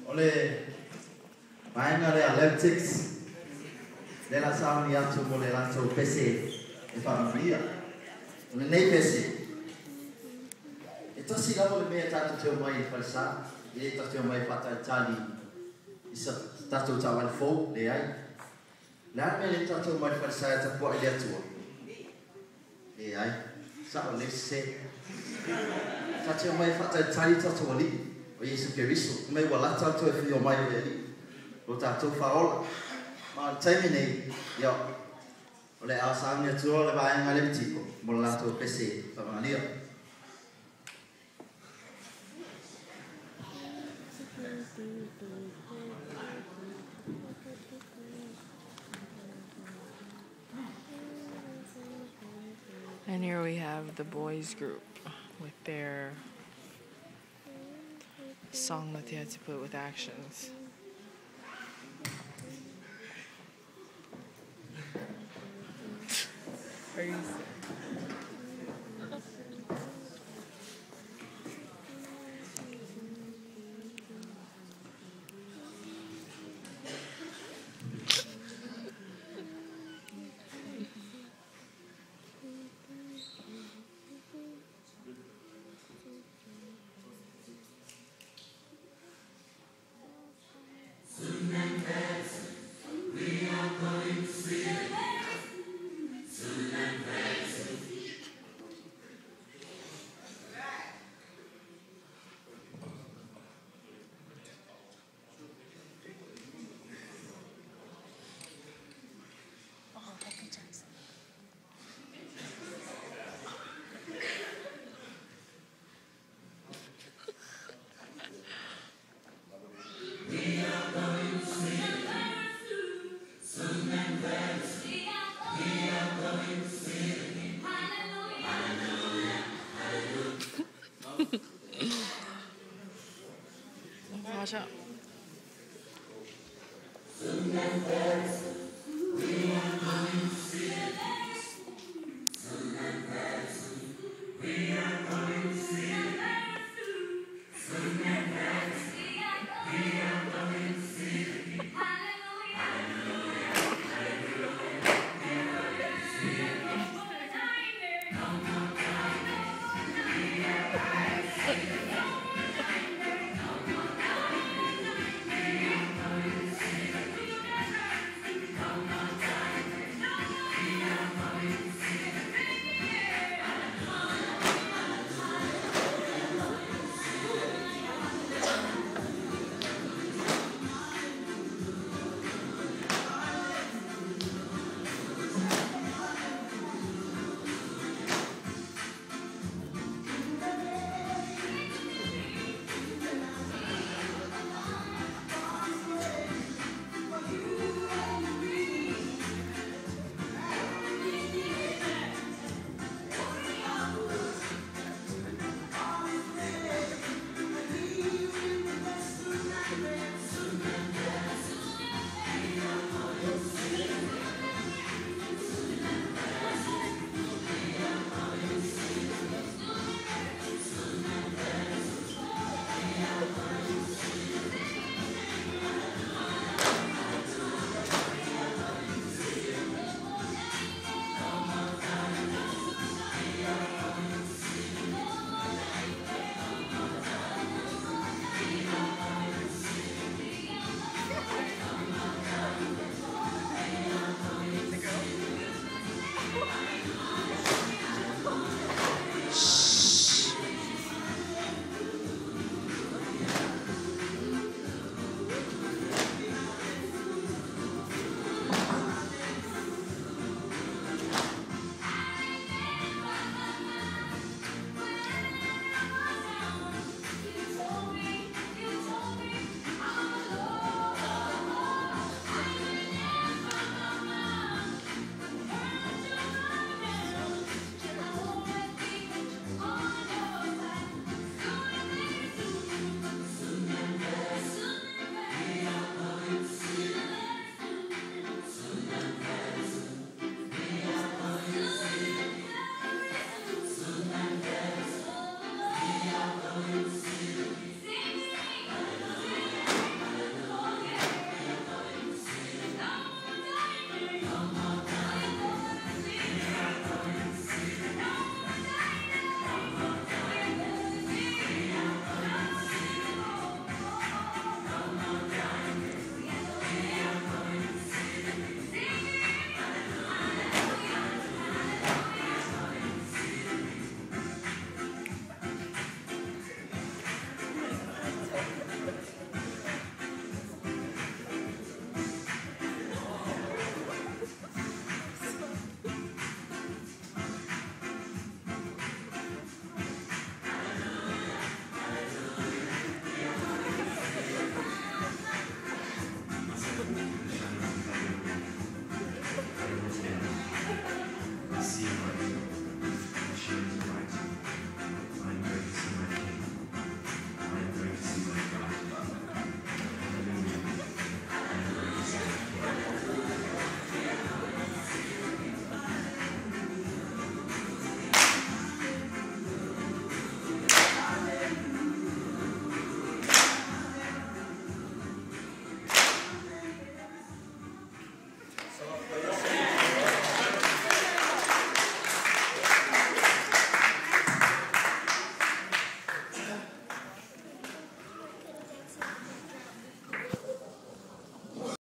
O le vaega lea Athletics, lea la sauni atu mo le latou pese e faamanuia. O lenei pese, e tasi lava le mea e tatou te omai i falesa, e le tatou te omai e faatalitali i sa tatou taavale fou, leai. O le a le mea lea tatou omai i le falesa e tapuai i le Atua? Leai, sao lelei sese. Tatou te omai e faatalitali i tatou Alii, o Iesu Keriso. Fai mai ua lata le toe afio mai o le Alii, lo tatou Faaola. Ma o le taimi nei, ia, o le a sauni atua le vaega Levitiko mo le latou pese faamagalia. And here we have the boys group with their song that they had to put with actions. Are you Oh, Becky Jackson. Watch out. Watch out.